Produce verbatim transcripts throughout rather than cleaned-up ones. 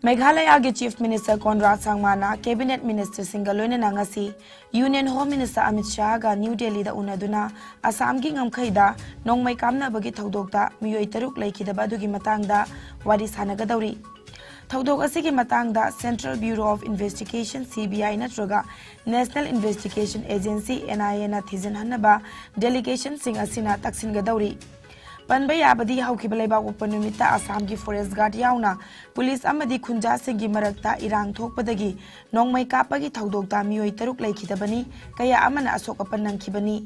ꯃꯦꯘꯥꯂꯌꯥꯒꯤ Chief Minister Conrad ꯁꯥꯡꯃꯥꯅ Cabinet Ministerꯁꯤꯡꯒ ꯂꯣꯏꯅꯅ ꯉꯁꯤ Union Home Minister ꯑꯃꯤꯠ ꯁꯥꯍꯒ ꯅ꯭ꯌꯨ ꯗꯦꯜꯂꯤꯗ ꯎꯅꯗꯨꯅ ꯑꯁꯥꯝꯒꯤ ꯉꯝꯈꯩꯗ ꯅꯣꯡꯃꯩ ꯀꯥꯞꯅꯕꯒꯤ ꯊꯧꯗꯣꯛꯇ ꯃꯤꯑꯣꯏ ꯇꯔꯨꯛ ꯂꯩꯈꯤꯗꯕ ꯑꯗꯨꯒꯤ ꯃꯇꯥꯡꯗ ꯋꯥꯔꯤ ꯁꯥꯟꯅꯒꯗꯧꯔꯤ꯫ ꯊꯧꯗꯣꯛ ꯑꯁꯤꯒꯤ ꯃꯇꯥꯡꯗ Central Bureau of Investigation, C B I, ꯅꯠꯇ꯭ꯔꯒ National Investigation Agency, N I A, ꯅ ꯊꯤꯖꯤꯟꯍꯟꯅꯕ delegationꯁꯤꯡ ꯑꯁꯤꯅ ꯇꯛꯁꯤꯟꯒꯗꯧꯔꯤ꯫ ꯄꯟꯕ ꯌꯥꯕꯗꯤ, ꯍꯧꯈꯤꯕ ꯂꯩꯕꯥꯛꯄꯣꯛꯄ ꯅꯨꯃꯤꯠꯇ ꯑꯁꯥꯝꯒꯤ forest guard ꯌꯥꯎꯅ ꯄꯨꯂꯤꯁ ꯑꯃꯗꯤ ꯈꯨꯟꯖꯥꯁꯤꯡꯒꯤ ꯃꯔꯛꯇ ꯏꯔꯥꯡ ꯊꯣꯛꯄꯗꯒꯤ ꯅꯣꯡꯃꯩ ꯀꯥꯞꯄꯒꯤ ꯊꯧꯗꯣꯛꯇ ꯃꯤꯑꯣꯏ ꯇꯔꯨꯛ ꯂꯩꯈꯤꯗꯕꯅꯤ, ꯀꯌꯥ ꯑꯃꯅ ꯑꯁꯣꯛ ꯑꯄꯟ ꯅꯪꯈꯤꯕꯅꯤ꯫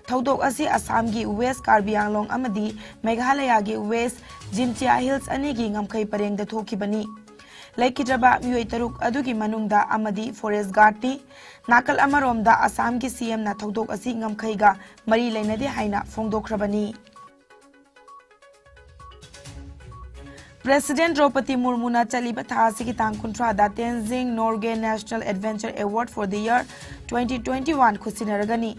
ꯊꯧꯗꯣꯛ ꯑꯁꯤ ꯑꯁꯥꯝꯒꯤ West Karbi Anglong ꯑꯃꯗꯤ ꯃꯦꯘꯥꯂꯌꯥꯒꯤ West Jaintia Hills ꯑꯅꯤꯒꯤ ꯉꯝꯈꯩ ꯄꯔꯦꯡꯗ ꯊꯣꯛꯈꯤꯕꯅꯤ꯫ ꯂꯩꯈꯤꯗ꯭ꯔꯕ ꯃꯤꯑꯣꯏ ꯇꯔꯨꯛ ꯑꯗꯨꯒꯤ ꯃꯅꯨꯡꯗ ꯑꯃꯗꯤ forest guardꯅꯤ꯫ ꯅꯥꯀꯜ ꯑꯃꯔꯣꯝꯗ, ꯑꯁꯥꯝꯒꯤ C M ꯅ ꯊꯧꯗꯣꯛ ꯑꯁꯤ ꯉꯝꯈꯩꯒ ꯃꯔꯤ ꯂꯩꯅꯗꯦ ꯍꯥꯏꯅ ꯐꯣꯡꯗꯣꯛꯈ꯭ꯔꯕꯅꯤ꯫ President ꯗ꯭ꯔꯧꯄꯗꯤ ꯃꯨꯔꯃꯨꯅ ꯆꯠꯂꯤꯕ ꯊꯥ ꯑꯁꯤꯒꯤ ꯇꯥꯡ ꯀꯨꯟꯊ꯭ꯔꯥꯗ Tenzing Norgay National Adventure Award for the Year twenty twenty-one ꯈꯨꯠꯁꯤꯟꯅꯔꯒꯅꯤ꯫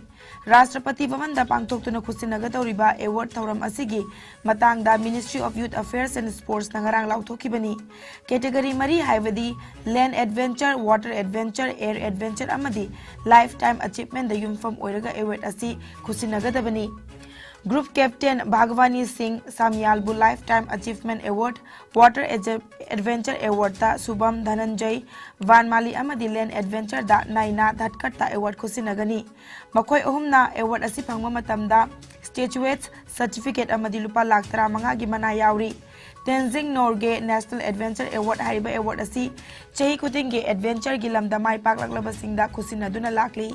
ꯔꯥꯁꯇ꯭ꯔꯄꯇꯤ ꯚꯕꯟꯗ ꯄꯥꯡꯊꯣꯛꯇꯨꯅ ꯈꯨꯠꯁꯤꯟꯅꯒꯗꯧꯔꯤꯕ award ꯊꯧꯔꯝ ꯑꯁꯤꯒꯤ ꯃꯇꯥꯡꯗ Ministry of Youth Affairs and Sportsꯅ ꯉꯔꯥꯡ ꯂꯥꯎꯊꯣꯛꯈꯤꯕꯅꯤ꯫ Category ꯃꯔꯤ, ꯍꯥꯏꯕꯗꯤ Land Adventure, Water Adventure, Air Adventure ꯑꯃꯗꯤ Lifetime Achievementꯗ ꯌꯨꯝꯐꯝ ꯑꯣꯏꯔꯒ award ꯑꯁꯤ ꯈꯨꯠꯁꯤꯟꯅꯒꯗꯕꯅꯤ꯫ Group Captain ꯚꯥꯒꯋꯥꯅꯤ ꯁꯤꯡ ꯁꯥꯝꯌꯥꯜꯕꯨ Lifetime Achievement Award, Water Adve-, Adventure Awardꯇ ꯁꯨꯚꯝ ꯙꯅꯟꯖꯌ ꯚꯥꯟꯃꯥꯂꯤ ꯑꯃꯗꯤ Land Adventureꯗ ꯅꯥꯏꯅꯥ ꯙꯠꯀꯠꯇ award ꯈꯨꯠꯁꯤꯟꯅꯒꯅꯤ꯫ ꯃꯈꯣꯏ ꯑꯍꯨꯝꯅ award ꯑꯁꯤ ꯐꯪꯕ ꯃꯇꯝꯗ statuettes, certificate ꯑꯃꯗꯤ ꯂꯨꯄꯥ ꯂꯥꯈ ꯇꯔꯥꯃꯉꯥꯒꯤ ꯃꯅꯥ ꯌꯥꯎꯔꯤ꯫ Tenzing Norgay National Adventure Award ꯍꯥꯏꯔꯤꯕ award ꯑꯁꯤ ꯆꯍꯤ ꯈꯨꯗꯤꯡꯒꯤ adventureꯒꯤ ꯂꯝꯗ ꯃꯥꯏ ꯄꯥꯛꯂꯛꯂꯕꯁꯤꯡꯗ ꯈꯨꯠꯁꯤꯟꯅꯗꯨꯅ ꯂꯥꯛꯂꯤ꯫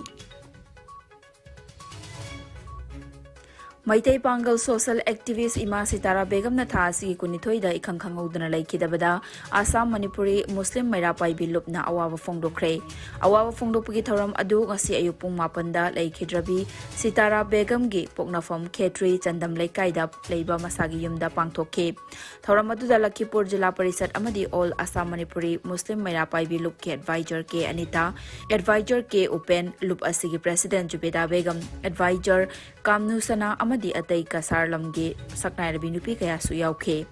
ꯃꯩꯇꯩ ꯄꯥꯡꯒꯜ social activist ꯏꯃꯥ ꯁꯤꯇꯥꯔꯥ ꯕꯦꯒꯝꯅ ꯊꯥ ꯑꯁꯤꯒꯤ ꯀꯨꯟꯅꯤꯊꯣꯏꯗ ꯏꯈꯪ ꯈꯪꯍꯧꯗꯅ ꯂꯩꯈꯤꯗꯕꯗ ꯑꯁꯥꯝ ꯃꯅꯤꯄꯨꯔꯤ ꯃꯨꯁꯂꯤꯝ ꯃꯩꯔꯥ ꯄꯥꯏꯕꯤ ꯂꯨꯞꯅ ꯑꯋꯥꯕ ꯐꯣꯡꯗꯣꯛꯈ꯭ꯔꯦ꯫ ꯑꯋꯥꯕ ꯐꯣꯡꯗꯣꯛꯄꯒꯤ ꯊꯧꯔꯝ ꯑꯗꯨ ꯉꯁꯤ ꯑꯌꯨꯛ ꯄꯨꯡ ꯃꯥꯄꯟꯗ ꯂꯩꯈꯤꯗ꯭ꯔꯕꯤ ꯁꯤꯇꯥꯔꯥ ꯕꯦꯒꯝꯒꯤ ꯄꯣꯛꯅꯐꯝ ꯈꯦꯇ꯭ꯔꯤ ꯆꯟꯗꯝ ꯂꯩꯀꯥꯏꯗ ꯂꯩꯕ ꯃꯁꯥꯒꯤ ꯌꯨꯝꯗ ꯄꯥꯡꯊꯣꯛꯈꯤ꯫ ꯊꯧꯔꯝ ꯑꯗꯨꯗ ꯂꯈꯤꯄꯨꯔ ꯖꯤꯂꯥ ꯄꯔꯤꯁꯠ ꯑꯃꯗꯤ All Assam Manipuri Muslim ꯃꯩꯔꯥ ꯄꯥꯏꯕꯤ ꯂꯨꯞꯀꯤ advisor ꯀꯦ ꯑꯅꯤꯇꯥ, advisor ꯀꯦ ꯎꯄꯦꯟ, ꯂꯨꯞ ꯑꯁꯤꯒꯤ president ꯖꯨꯕꯦꯗꯥ ꯕꯦꯒꯝ, advisor ꯀꯥꯝꯅꯨ ꯁꯅꯥ ꯑꯃꯗꯤ ꯑꯇꯩ ꯀꯁꯥꯔ ꯂꯝꯒꯤ ꯁꯛꯅꯥꯏꯔꯕꯤ ꯅꯨꯄꯤ ꯀꯌꯥꯁꯨ ꯌꯥꯎꯈꯤ꯫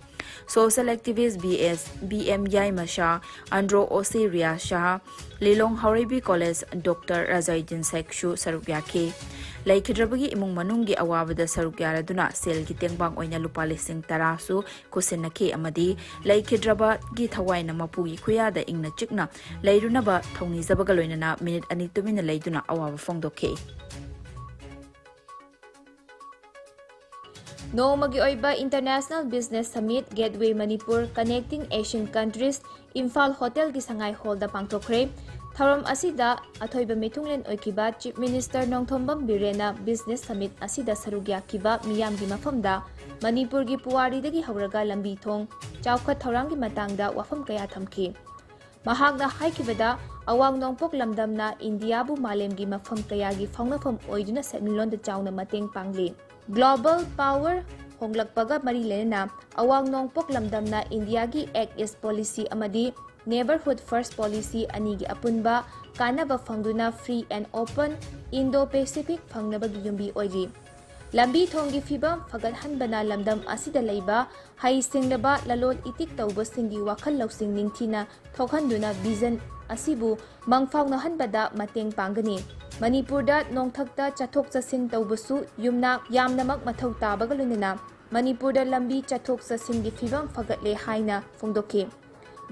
Social activist B S, B M Yaima Shah, Andro Osiria Shah, Lilong Haoreibi College Doctor Rajaidin Sheikh ꯁꯨ ꯁꯔꯨꯛ ꯌꯥꯈꯤ꯫ ꯂꯩꯈꯤꯗ꯭ꯔꯕꯒꯤ ꯏꯃꯨꯡ ꯃꯅꯨꯡꯒꯤ ꯑꯋꯥꯕꯗ ꯁꯔꯨꯛ ꯌꯥꯔꯗꯨꯅ ꯁꯦꯜꯒꯤ ꯇꯦꯡꯕꯥꯡ ꯑꯣꯏꯅ ꯂꯨꯄꯥ ꯂꯤꯁꯤꯡ ꯇꯔꯥ ꯁꯨ ꯈꯨꯠꯁꯤꯟꯅꯈꯤ ꯑꯃꯗꯤ ꯂꯩꯈꯤꯗ꯭ꯔꯕꯒꯤ ꯊꯋꯥꯏꯅ ꯃꯄꯨꯒꯤ ꯈꯨꯌꯥꯗ ꯏꯪꯅ ꯆꯤꯛꯅ ꯂꯩꯔꯨꯅꯕ ꯊꯧꯅꯤꯖꯕꯒ ꯂꯣꯏꯅꯅ ꯃꯤꯅꯤꯠ ꯑꯅꯤ ꯇꯨꯃꯤꯟꯅ ꯂꯩꯗꯨꯅ ꯑꯋꯥꯕ ꯐꯣꯡꯗꯣꯛꯈꯤ꯫ ꯅꯣꯡꯃꯒꯤ ꯑꯣꯏꯕ International Business Summit Gateway Manipur Connecting Asian Countries Imphal ꯍꯣꯇꯦꯜꯒꯤ ꯁꯉꯥꯏ ꯍꯣꯜꯗ ꯄꯥꯡꯊꯣꯛꯈ꯭ꯔꯦ꯫ ꯊꯧꯔꯝ ꯑꯁꯤꯗ ꯑꯊꯣꯏꯕ ꯃꯤꯊꯨꯡꯂꯦꯟ ꯑꯣꯏꯈꯤꯕ Chief Minister Nongthombam ꯕꯤꯔꯦꯟꯅ Business Summit ꯑꯁꯤꯗ ꯁꯔꯨꯛ ꯌꯥꯈꯤꯕ ꯃꯤꯌꯥꯝꯒꯤ ꯃꯐꯝꯗ ꯃꯅꯤꯄꯨꯔꯒꯤ ꯄꯨꯋꯥꯔꯤꯗꯒꯤ ꯍꯧꯔꯒ ꯂꯝꯕꯤ ꯊꯣꯡ, ꯆꯥꯎꯈꯠ ꯊꯧꯔꯥꯡꯒꯤ ꯃꯇꯥꯡꯗ ꯋꯥꯐꯝ ꯀꯌꯥ ꯊꯝꯈꯤ꯫ ꯃꯍꯥꯛꯅ ꯍꯥꯏꯈꯤꯕꯗ, ꯑꯋꯥꯡ ꯅꯣꯡꯄꯣꯛ ꯂꯝꯗꯝꯅ ꯏꯟꯗꯤꯌꯥꯕꯨ ꯃꯥꯂꯦꯝꯒꯤ ꯃꯐꯝ ꯀꯌꯥꯒꯤ ꯐꯥꯎꯅꯐꯝ ꯑꯣꯏꯗꯨꯅ ꯁꯦꯟꯃꯤꯠꯂꯣꯟꯗ ꯆꯥꯎꯅ ꯃꯇꯦꯡ ꯄꯥꯡꯂꯤ꯫ Global power ꯍꯣꯡꯂꯛꯄꯒ ꯃꯔꯤ ꯂꯩꯅꯅ ꯑꯋꯥꯡ ꯅꯣꯡꯄꯣꯛ ꯂꯝꯗꯝꯅ ꯏꯟꯗꯤꯌꯥꯒꯤ Act East Policy ꯑꯃꯗꯤ Neighborhood First Policy ꯑꯅꯤꯒꯤ ꯑꯄꯨꯟꯕ ꯀꯥꯟꯅꯕ ꯐꯪꯗꯨꯅ free and open Indo-Pacific ꯐꯪꯅꯕꯒꯤ ꯌꯨꯝꯕꯤ ꯑꯣꯏꯔꯤ꯫ ꯂꯝꯕꯤ ꯊꯣꯡꯒꯤ ꯐꯤꯕꯝ ꯐꯒꯠꯍꯟꯕꯅ ꯂꯝꯗꯝ ꯑꯁꯤꯗ ꯂꯩꯕ ꯍꯩ ꯁꯤꯡꯂꯕ ꯂꯂꯣꯟ ꯏꯇꯤꯛ ꯇꯧꯕꯁꯤꯡꯒꯤ ꯋꯥꯈꯜ ꯂꯧꯁꯤꯡ ꯅꯤꯡꯊꯤꯅ ꯊꯣꯛꯍꯟꯗꯨꯅ vision ꯑꯁꯤꯕꯨ ꯃꯪꯐꯥꯎꯅꯍꯟꯕꯗ ꯃꯇꯦꯡ ꯄꯥꯡꯒꯅꯤ꯫ ꯃꯅꯤꯄꯨꯔꯗ ꯅꯣꯡꯊꯛꯇ ꯆꯠꯊꯣꯛ ꯆꯠꯁꯤꯟ ꯇꯧꯕꯁꯨ ꯌꯨꯝꯅꯥꯛ ꯌꯥꯝꯅꯃꯛ ꯃꯊꯧ ꯇꯥꯕꯒ ꯂꯣꯏꯅꯅ ꯃꯅꯤꯄꯨꯔꯗ ꯂꯝꯕꯤ ꯆꯠꯊꯣꯛ ꯆꯠꯁꯤꯟꯒꯤ ꯐꯤꯕꯝ ꯐꯒꯠꯂꯦ ꯍꯥꯏꯅ ꯐꯣꯡꯗꯣꯛꯈꯤ꯫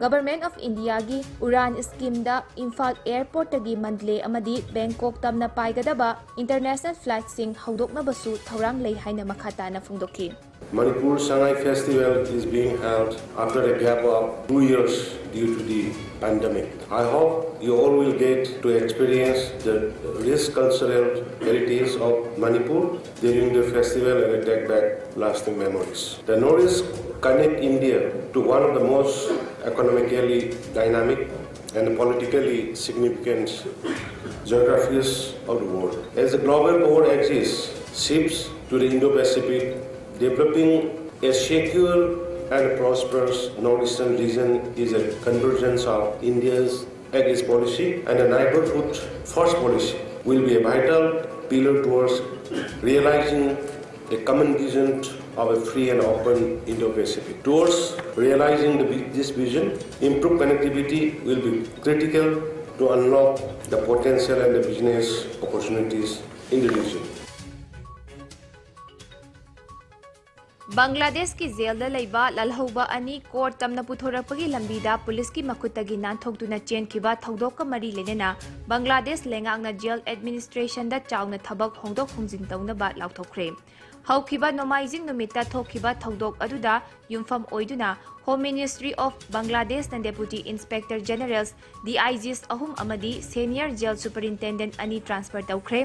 Government of Indiaꯒꯤ Udan schemeꯗ Imphal airportꯇꯒꯤ Mandalay ꯑꯃꯗꯤ ꯕꯦꯡꯀꯣꯛ ꯇꯝꯅ ꯄꯥꯏꯒꯗꯕ international flightꯁꯤꯡ ꯍꯧꯗꯣꯛꯅꯕꯁꯨ ꯊꯧꯔꯥꯡ ꯂꯩ ꯍꯥꯏꯅ ꯃꯈꯥ ꯇꯥꯅ ꯐꯣꯡꯗꯣꯛꯈꯤ꯫ Manipur Sangai Festival is being held after a gap of two years due to the pandemic. I hope you all will get to experience the rich cultural heritage of Manipur during the festival and take back lasting memories. The Northeast connect India to one of the most economically dynamic and politically significant geographies of the world. As the global power axis shifts to the Indo-Pacific, developing a secure and prosperous northeastern region is a convergence of India's Act East Policy and a neighborhood first policy will be a vital pillar towards realizing a common vision of a free and open Indo-Pacific. Towards realizing the, this vision, improved connectivity will be critical to unlock the potential and the business opportunities in the region. ꯕꯪꯒ꯭ꯂꯥꯗꯦꯁꯀꯤ ꯖꯦꯜꯗ ꯂꯩꯕ ꯂꯥꯜꯍꯧꯕ ꯑꯅꯤ court ꯇꯝꯅ ꯄꯨꯊꯣꯔꯛꯄꯒꯤ ꯂꯝꯕꯤꯗ ꯄꯨꯂꯤꯁꯀꯤ ꯃꯈꯨꯠꯇꯒꯤ ꯅꯥꯟꯊꯣꯛꯇꯨꯅ ꯆꯦꯟꯈꯤꯕ ꯊꯧꯗꯣꯛꯀ ꯃꯔꯤ ꯂꯩꯅꯅ ꯕꯪꯒ꯭ꯂꯥꯗꯦꯁ ꯂꯩꯉꯥꯛꯅ gel ꯑꯦꯗꯃꯤꯅꯤꯁꯇ꯭ꯔꯦꯁꯟꯗ ꯆꯥꯎꯅ ꯊꯕꯛ ꯍꯣꯡꯗꯣꯛ ꯍꯣꯡꯖꯤꯟ ꯇꯧꯅꯕ ꯂꯥꯎꯊꯣꯛꯈ꯭ꯔꯦ꯫ ꯍꯧꯈꯤꯕ ꯅꯣꯡꯃꯥꯏꯖꯤꯡ ꯅꯨꯃꯤꯠꯇ ꯊꯣꯛꯈꯤꯕ ꯊꯧꯗꯣꯛ ꯑꯗꯨꯗ ꯌꯨꯝꯐꯝ ꯑꯣꯏꯗꯨꯅ Home Ministry of Bangladeshꯅ Deputy Inspector Generals, DIGs ꯑꯍꯨꯝ ꯑꯃꯗꯤ Senior Jail Superintendent ꯑꯅꯤ transfer ꯇꯧꯈ꯭ꯔꯦ꯫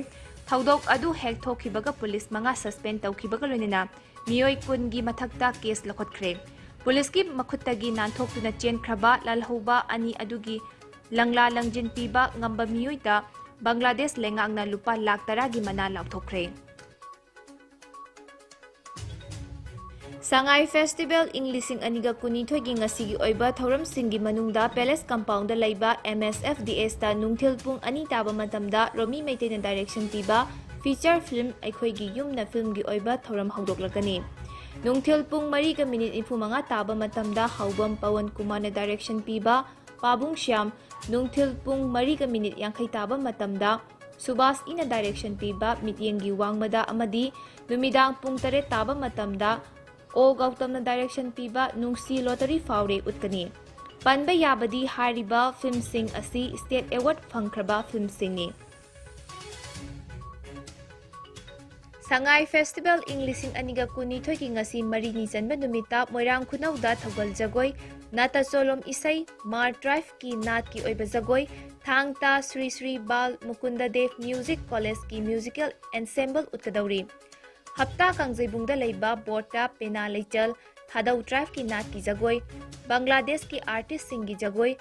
ꯊꯧꯗꯣꯛ ꯑꯗꯨ ꯍꯦꯛ ꯊꯣꯛꯈꯤꯕꯒ ꯄꯨꯂꯤꯁ ꯃꯉꯥ suspend ꯇꯧꯈꯤꯕꯒ ꯂꯣꯏꯅꯅ ꯃꯤꯑꯣꯏ ꯀꯨꯟꯒꯤ ꯃꯊꯛꯇ case ꯂꯧꯈꯠꯈ꯭ꯔꯦ꯫ ꯄꯨꯂꯤꯁꯀꯤ ꯃꯈꯨꯠꯇꯒꯤ ꯅꯥꯟꯊꯣꯛꯇꯨꯅ ꯆꯦꯟꯈ꯭ꯔꯕ ꯂꯥꯜꯍꯧꯕ ꯑꯅꯤ ꯑꯗꯨꯒꯤ ꯂꯪꯂꯥ ꯂꯪꯖꯤꯟ ꯄꯤꯕ ꯉꯝꯕ ꯃꯤꯑꯣꯏꯗ ꯕꯪꯒ꯭ꯂꯥꯗꯦꯁ ꯂꯩꯉꯥꯛꯅ ꯂꯨꯄꯥ ꯂꯥꯈ ꯇꯔꯥꯒꯤ ꯃꯅꯥ ꯂꯥꯎꯊꯣꯛꯈ꯭ꯔꯦ꯫ ꯁꯉꯥꯏ ꯐꯦꯁꯇꯤꯚꯦꯜ ꯏꯪ ꯂꯤꯁꯤꯡ ꯑꯅꯤꯒ ꯀꯨꯟꯅꯤꯊꯣꯏꯒꯤ ꯉꯁꯤꯒꯤ ꯑꯣꯏꯕ ꯊꯧꯔꯝꯁꯤꯡꯒꯤ ꯃꯅꯨꯡꯗ ꯄꯦꯂꯦꯁ ꯀꯝꯄꯥꯎꯟꯗ ꯂꯩꯕ MSFDSꯇ ꯅꯨꯡꯊꯤꯜ ꯄꯨꯡ ꯑꯅꯤ ꯇꯥꯕ ꯃꯇꯝꯗ ꯔꯣꯃꯤ ꯃꯩꯇꯩꯅ direction ꯄꯤꯕ feature film ꯑꯩꯈꯣꯏꯒꯤ ꯌꯨꯝꯅ filmꯒꯤ ꯑꯣꯏꯕ ꯊꯧꯔꯝ ꯍꯧꯗꯣꯛꯂꯛꯀꯅꯤ꯫ ꯅꯨꯡꯊꯤꯜ ꯄꯨꯡ ꯃꯔꯤꯒ minute ꯅꯤꯐꯨ ꯃꯉꯥ ꯇꯥꯕ ꯃꯇꯝꯗ ꯍꯥꯎꯕꯝ ꯄꯋꯟ ꯀꯨꯃꯥꯔꯅ direction ꯄꯤꯕ ꯄꯥꯕꯨꯡ ꯁ꯭ꯌꯥꯝ, ꯅꯨꯡꯊꯤꯜ ꯄꯨꯡ ꯃꯔꯤꯒ minute ꯌꯥꯡꯈꯩ ꯇꯥꯕ ꯃꯇꯝꯗ ꯁꯨꯕꯥꯁ ꯏꯅ direction ꯄꯤꯕ ꯃꯤꯠꯌꯦꯡꯒꯤ ꯋꯥꯡꯃꯗ ꯑꯃꯗꯤ ꯅꯨꯃꯤꯗꯥꯡ ꯄꯨꯡ ꯇꯔꯦꯠ ꯇꯥꯕ ꯃꯇꯝꯗ ꯑꯣ ꯒꯧꯇꯝꯅ direction ꯄꯤꯕ ꯅꯨꯡꯁꯤ ꯂꯣꯇꯔꯤ ꯐꯥꯎꯔꯦ ꯎꯠꯀꯅꯤ꯫ ꯄꯟꯕ ꯌꯥꯕꯗꯤ ꯍꯥꯏꯔꯤꯕ filmꯁꯤꯡ ꯑꯁꯤ state award ꯐꯪꯈ꯭ꯔꯕ filmꯁꯤꯡꯅꯤ꯫ ꯁꯉꯥꯏ ꯐꯦꯁꯇꯤꯚꯦꯜ ꯏꯪ ꯂꯤꯁꯤꯡ ꯑꯅꯤꯒ ꯀꯨꯟꯅꯤꯊꯣꯏꯒꯤ ꯉꯁꯤ ꯃꯔꯤꯅꯤ ꯆꯟꯕ ꯅꯨꯃꯤꯠꯇ ꯃꯣꯏꯔꯥꯡ ꯈꯨꯅꯧꯗ ꯊꯧꯒꯜ ꯖꯒꯣꯏ, ꯅꯥꯇꯆꯣꯂꯣꯝ ꯏꯁꯩ, ꯃꯥꯔ tribeꯀꯤ ꯅꯥꯠꯀꯤ ꯑꯣꯏꯕ ꯖꯒꯣꯏ, ꯊꯥꯡ ꯇꯥ ꯁ꯭ꯔꯤ ꯁ꯭ꯔꯤ ꯕꯥꯜ ꯃꯨꯀꯨꯟꯗ ꯗꯦꯕ music collegeꯀꯤ musical ensemble ꯎꯠꯀꯗꯧꯔꯤ꯫ ꯍꯞꯇꯥ ꯀꯥꯡꯖꯩꯕꯨꯡꯗ ꯂꯩꯕ ꯕꯣꯔꯇꯥ ꯄꯦꯅꯥ ꯂꯩꯆꯜ, ꯊꯥꯗꯧ tribeꯀꯤ ꯅꯥꯠꯀꯤ ꯖꯒꯣꯏ, ꯕꯪꯒ꯭ꯂꯥꯗꯦꯁꯀꯤ artistꯁꯤꯡꯒꯤ ꯖꯒꯣꯏ,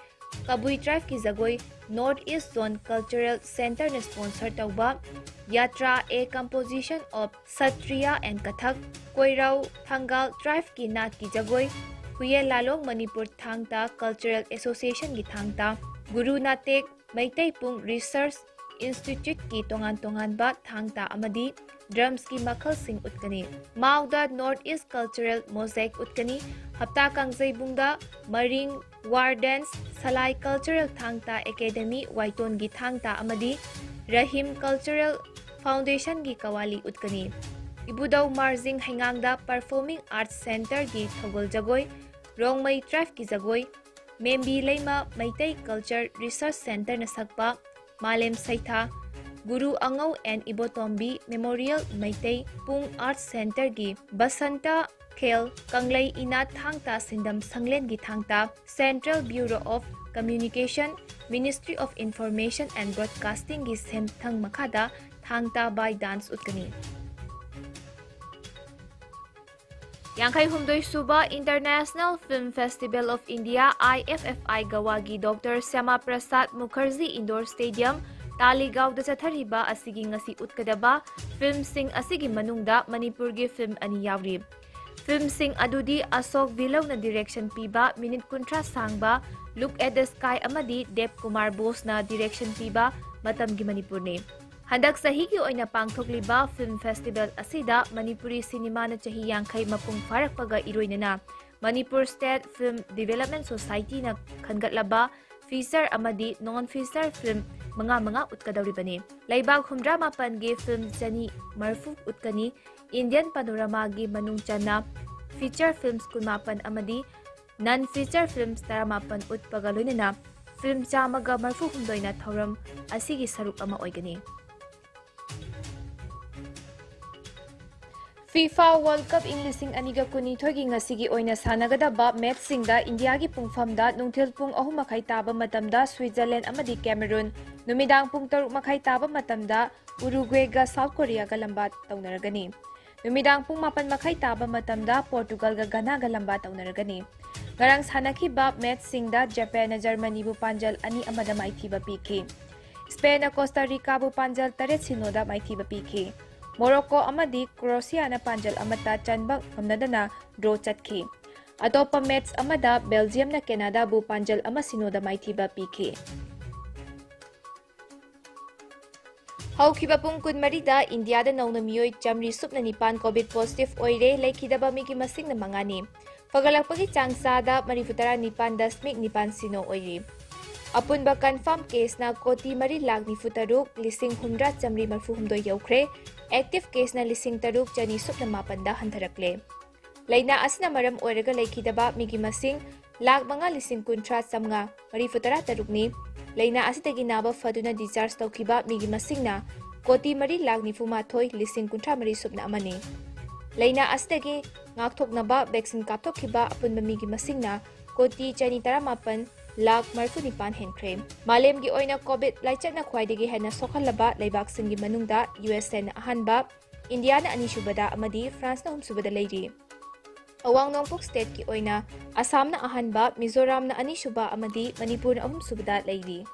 ꯀꯕꯨꯏ tribeꯀꯤ ꯖꯒꯣꯏ, North East Zone Cultural Centreꯅ sponsor ꯇꯧꯕ Yatra, a composition of Satriya and Kathak, ꯀꯣꯏꯔꯧ ꯊꯪꯒꯥꯜ tribeꯀꯤ ꯅꯥꯠꯀꯤ ꯖꯒꯣꯏ, ꯍꯨꯌꯦꯟ ꯂꯥꯂꯣꯡ ꯃꯅꯤꯄꯨꯔ ꯊꯥꯡ ꯇꯥ Cultural Associationꯒꯤ ꯊꯥꯡ ꯇꯥ, ꯒꯨꯔꯨ ꯅꯥꯇꯦꯛ ꯃꯩꯇꯩ ꯄꯨꯡ Research Instituteꯀꯤ ꯇꯣꯉꯥꯟ ꯇꯣꯉꯥꯟꯕ ꯊꯥꯡ ꯇꯥ ꯑꯃꯗꯤ drumsꯀꯤ ꯃꯈꯜꯁꯤꯡ ꯎꯠꯀꯅꯤ꯫ ꯃꯥꯎꯗ North East Cultural Mosaic ꯎꯠꯀꯅꯤ꯫ ꯍꯞꯇꯥ ꯀꯥꯡꯖꯩꯕꯨꯡꯗ ꯃꯔꯤꯡ, War Dance, ꯁꯂꯥꯏ Cultural ꯊꯥꯡ ꯇꯥ Academy ꯋꯥꯏꯇꯣꯟꯒꯤ ꯊꯥꯡ ꯇꯥ ꯑꯃꯗꯤ ꯔꯍꯤꯝ Cultural Foundationꯒꯤ ꯀꯋꯥꯂꯤ ꯎꯠꯀꯅꯤ꯫ ꯏꯕꯨꯙꯧ ꯃꯥꯔꯖꯤꯡ ꯍꯩꯉꯥꯡꯗ Performing Arts Centreꯒꯤ ꯁꯒꯣꯜ ꯖꯒꯣꯏ, ꯔꯣꯡꯃꯩ tribeꯀꯤ ꯖꯒꯣꯏ, ꯃꯦꯝꯕꯤ ꯂꯩꯃ ꯃꯩꯇꯩ Culture Research Centreꯅ ꯁꯛꯄ ꯃꯥꯂꯦꯝ ꯁꯩꯊꯥ, ꯒꯨꯔꯨ ꯑꯉꯧ and ꯏꯕꯣꯇꯣꯝꯕꯤ Memorial ꯃꯩꯇꯩ ꯄꯨꯡ Arts Centreꯒꯤ ꯕꯁꯟꯇ ꯈꯦꯜ, ꯀꯪꯂꯩ ꯏꯅꯥꯠ ꯊꯥꯡ ꯇꯥ ꯁꯤꯟꯗꯝ ꯁꯪꯂꯦꯟꯒꯤ ꯊꯥꯡ ꯇꯥ, Central Bureau of Communication, Ministry of Information and Broadcastingꯒꯤ ꯁꯦꯟꯊꯪ ꯃꯈꯥꯗ ꯊꯥꯡ ꯇꯥ by dance ꯎꯠꯀꯅꯤ꯫ ꯌꯥꯡꯈꯩ ꯍꯨꯝꯗꯣꯏ ꯁꯨꯕ International Film Festival of India, IFFI, ꯒꯋꯥꯒꯤ doctor Syama Prasad Mukherjee Indoor Stadium, ꯇꯥꯂꯤꯒꯥꯎꯗ ꯆꯠꯊꯔꯤꯕ ꯑꯁꯤꯒꯤ ꯉꯁꯤ ꯎꯠꯀꯗꯕ ꯐꯤꯜꯝꯁꯤꯡ ꯑꯁꯤꯒꯤ ꯃꯅꯨꯡꯗ ꯃꯅꯤꯄꯨꯔꯒꯤ ꯐꯤꯜꯝ ꯑꯅꯤ ꯌꯥꯎꯔꯤ꯫ ꯐꯤꯜꯝꯁꯤꯡ ꯑꯗꯨꯗꯤ ꯑꯁꯣꯛ ꯚꯤꯂꯧꯅ direction ꯄꯤꯕ ꯃꯤꯅꯤꯠ ꯀꯨꯟꯊ꯭ꯔꯥ ꯁꯥꯡꯕ Look at the Sky ꯑꯃꯗꯤ ꯗꯦꯕ ꯀꯨꯃꯥꯔ ꯕꯣꯁꯅ direction ꯄꯤꯕ ꯃꯇꯝꯒꯤ ꯃꯅꯤꯄꯨꯔꯅꯤ꯫ ꯍꯟꯗꯛ ꯆꯍꯤꯒꯤ ꯑꯣꯏꯅ ꯄꯥꯡꯊꯣꯛꯂꯤꯕ ꯐꯤꯜꯝ ꯐꯦꯁꯇꯤꯚꯦꯜ ꯑꯁꯤꯗ ꯃꯅꯤꯄꯨꯔꯤ ꯁꯤꯅꯦꯃꯥꯅ ꯆꯍꯤ ꯌꯥꯡꯈꯩ ꯃꯄꯨꯡ ꯐꯥꯔꯛꯄꯒ ꯏꯔꯣꯏꯅꯅ ꯃꯅꯤꯄꯨꯔ State Film Development Societyꯅ ꯈꯟꯒꯠꯂꯕ feature ꯑꯃꯗꯤ non feature film ꯃꯉꯥ ꯃꯉꯥ ꯎꯠꯀꯗꯧꯔꯤꯕꯅꯤ꯫ ꯂꯩꯕꯥꯛ ꯍꯨꯝꯗ꯭ꯔꯥ ꯃꯥꯄꯟꯒꯤ ꯐꯤꯜꯝ ꯆꯅꯤ ꯃꯔꯤꯐꯨ ꯎꯠꯀꯅꯤ꯫ Indian Panoramagꯤ ꯃꯅꯨꯡ ꯆꯟꯅ feature films ꯀꯨꯟꯃꯥꯄꯟ ꯑꯃꯗꯤ non feature films ꯇꯔꯥꯃꯥꯄꯟ ꯎꯠꯄꯒ ꯂꯣꯏꯅꯅ ꯐꯤꯜꯝ ꯆꯥꯝꯃꯒ ꯃꯔꯤꯐꯨ ꯍꯨꯝꯗꯣꯏꯅ ꯊꯧꯔꯝ ꯑꯁꯤꯒꯤ ꯁꯔꯨꯛ ꯑꯃ ꯑꯣꯏꯒꯅꯤ꯫ FIFA World Cup ꯏꯪ ꯂꯤꯁꯤꯡ ꯑꯅꯤꯒ ꯀꯨꯟꯅꯤꯊꯣꯏꯒꯤ ꯉꯁꯤꯒꯤ ꯑꯣꯏꯅ ꯁꯥꯟꯅꯒꯗꯕ ꯃꯦꯠꯆꯁꯤꯡꯗ ꯏꯟꯗꯤꯌꯥꯒꯤ ꯄꯨꯡꯐꯝꯗ ꯅꯨꯡꯊꯤꯜ ꯄꯨꯡ ꯑꯍꯨꯝ ꯃꯈꯥꯏ ꯇꯥꯕ ꯃꯇꯝꯗ ꯁ꯭ꯋꯤꯖꯔꯂꯦꯟ ꯑꯃꯗꯤ ꯀꯦꯃꯦꯔꯨꯟ, ꯅꯨꯃꯤꯗꯥꯡ ꯄꯨꯡ ꯇꯔꯨꯛ ꯃꯈꯥꯏ ꯇꯥꯕ ꯃꯇꯝꯗ ꯎꯔꯨꯒ꯭ꯋꯦꯒ ꯁꯥꯎꯠ ꯀꯣꯔꯤꯌꯥꯒ ꯂꯝꯕꯥ ꯇꯧꯅꯔꯒꯅꯤ꯫ ꯅꯨꯃꯤꯗꯥꯡ ꯄꯨꯡ ꯃꯥꯄꯟ ꯃꯈꯥꯏ ꯇꯥꯕ ꯃꯇꯝꯗ ꯄꯣꯔꯇꯨꯒꯜꯒ ꯘꯅꯥꯒ ꯂꯝꯕꯥ ꯇꯧꯅꯔꯒꯅꯤ꯫ ꯉꯔꯥꯡ ꯁꯥꯟꯅꯈꯤꯕ ꯃꯦꯠꯆꯁꯤꯡꯗ ꯖꯄꯥꯟꯅ ꯖꯔꯃꯅꯤꯕꯨ ꯄꯥꯟꯖꯜ ꯑꯅꯤ ꯑꯃꯗ ꯃꯥꯏꯊꯤꯕ ꯄꯤꯈꯤ꯫ ꯁ꯭ꯄꯦꯟꯅ ꯀꯣꯁꯇꯥ ꯔꯤꯀꯥꯕꯨ ꯄꯥꯟꯖꯜ ꯇꯔꯦꯠ ꯁꯤꯅꯣꯗ ꯃꯥꯏꯊꯤꯕ ꯄꯤꯈꯤ꯫ ꯃꯣꯔꯣꯀꯣ ꯑꯃꯗꯤ ꯀ꯭ꯔꯣꯁꯤꯌꯥꯅ ꯄꯥꯟꯖꯜ ꯑꯃꯠꯇ ꯆꯟꯕ ꯉꯝꯅꯗꯅ ꯗ꯭ꯔꯣ ꯆꯠꯈꯤ꯫ ꯑꯇꯣꯞꯄ ꯃꯦꯠꯆ ꯑꯃꯗ ꯕꯦꯜꯖꯤꯌꯝꯅ ꯀꯦꯅꯥꯗꯥꯕꯨ ꯄꯥꯟꯖꯜ ꯑꯃ ꯁꯤꯅꯣꯗ ꯃꯥꯏꯊꯤꯕ ꯄꯤꯈꯤ꯫ ꯍꯧꯈꯤꯕ ꯄꯨꯡ ꯀꯨꯟꯃꯔꯤꯗ ꯏꯟꯗꯤꯌꯥꯗ ꯅꯧꯅ ꯃꯤꯑꯣꯏ ꯆꯥꯃꯔꯤ ꯁꯨꯞꯅ ꯅꯤꯄꯥꯟ COVID positive ꯑꯣꯏꯔꯦ, ꯂꯩꯈꯤꯗꯕ ꯃꯤꯒꯤ ꯃꯁꯤꯡꯅ ꯃꯉꯥꯅꯤ꯫ ꯐꯒꯠꯂꯛꯄꯒꯤ ꯆꯥꯡ ꯆꯥꯗ ꯃꯔꯤꯐꯨ ꯇꯔꯥ ꯅꯤꯄꯥꯟ ꯗꯁꯃꯤꯛ ꯅꯤꯄꯥꯟ ꯁꯤꯅꯣ ꯑꯣꯏꯔꯤ꯫ ꯑꯄꯨꯟꯕ confirm caseꯅ ꯀꯣꯇꯤ ꯃꯔꯤ ꯂꯥꯈ ꯅꯤꯐꯨ ꯇꯔꯨꯛ ꯂꯤꯁꯤꯡ ꯍꯨꯝꯗ꯭ꯔꯥ ꯆꯥꯃꯔꯤ ꯃꯔꯤꯐꯨ ꯍꯨꯝꯗꯣꯏ ꯌꯧꯈ꯭ꯔꯦ꯫ Active caseꯅ ꯂꯤꯁꯤꯡ ꯇꯔꯨꯛ ꯆꯅꯤ ꯁꯨꯞꯅ ꯃꯥꯄꯟꯗ ꯍꯟꯊꯔꯛꯂꯦ꯫ ꯂꯩꯅꯥ ꯑꯁꯤꯅ ꯃꯔꯝ ꯑꯣꯏꯔꯒ ꯂꯩꯈꯤꯗꯕ ꯃꯤꯒꯤ ꯃꯁꯤꯡ ꯂꯥꯈ ꯃꯉꯥ ꯂꯤꯁꯤꯡ ꯀꯨꯟꯊ꯭ꯔꯥ ꯆꯥꯝꯃꯉꯥ ꯃꯔꯤꯐꯨ ꯇꯔꯥ ꯇꯔꯨꯛꯅꯤ꯫ ꯂꯩꯅꯥ ꯑꯁꯤꯗꯒꯤ ꯅꯥꯕ ꯐꯗꯨꯅ discharge ꯇꯧꯈꯤꯕ ꯃꯤꯒꯤ ꯃꯁꯤꯡꯅ ꯀꯣꯇꯤ ꯃꯔꯤ ꯂꯥꯈ ꯅꯤꯐꯨ ꯃꯥꯊꯣꯏ ꯂꯤꯁꯤꯡ ꯀꯨꯟꯊ꯭ꯔꯥ ꯃꯔꯤ ꯁꯨꯞꯅ ꯑꯃꯅꯤ꯫ ꯂꯩꯅꯥ ꯑꯁꯤꯗꯒꯤ ꯉꯥꯛꯊꯣꯛꯅꯕ vaccine ꯀꯥꯞꯊꯣꯛꯈꯤꯕ ꯑꯄꯨꯟꯕ ꯃꯤꯒꯤ ꯃꯁꯤꯡꯅ ꯀꯣꯇꯤ ꯆꯅꯤ ꯇꯔꯥ ꯃꯥꯄꯟ ꯂꯥꯈ ꯃꯔꯤꯐꯨ ꯅꯤꯄꯥꯟ ꯍꯦꯟꯈ꯭ꯔꯦ꯫ ꯃꯥꯂꯦꯝꯒꯤ ꯑꯣꯏꯅ COVID ꯂꯥꯏꯆꯠꯅ ꯈ꯭ꯋꯥꯏꯗꯒꯤ ꯍꯦꯟꯅ ꯁꯣꯛꯍꯜꯂꯕ ꯂꯩꯕꯥꯛꯁꯤꯡꯒꯤ ꯃꯅꯨꯡꯗ USAꯅ ꯑꯍꯥꯟꯕ, ꯏꯟꯗꯤꯌꯥꯅ ꯑꯅꯤꯁꯨꯕꯗ ꯑꯃꯗꯤ ꯐ꯭ꯔꯥꯟꯁꯅ ꯑꯍꯨꯝꯁꯨꯕꯗ ꯂꯩꯔꯤ꯫ ꯑꯋꯥꯡ ꯅꯣꯡꯄꯣꯛ stateꯀꯤ ꯑꯣꯏꯅ ꯑꯁꯥꯝꯅ ꯑꯍꯥꯟꯕ, ꯃꯤꯖꯣꯔꯥꯝꯅ ꯑꯅꯤꯁꯨꯕ ꯑꯃꯗꯤ ꯃꯅꯤꯄꯨꯔꯅ ꯑꯍꯨꯝꯁꯨꯕꯗ ꯂꯩꯔꯤ꯫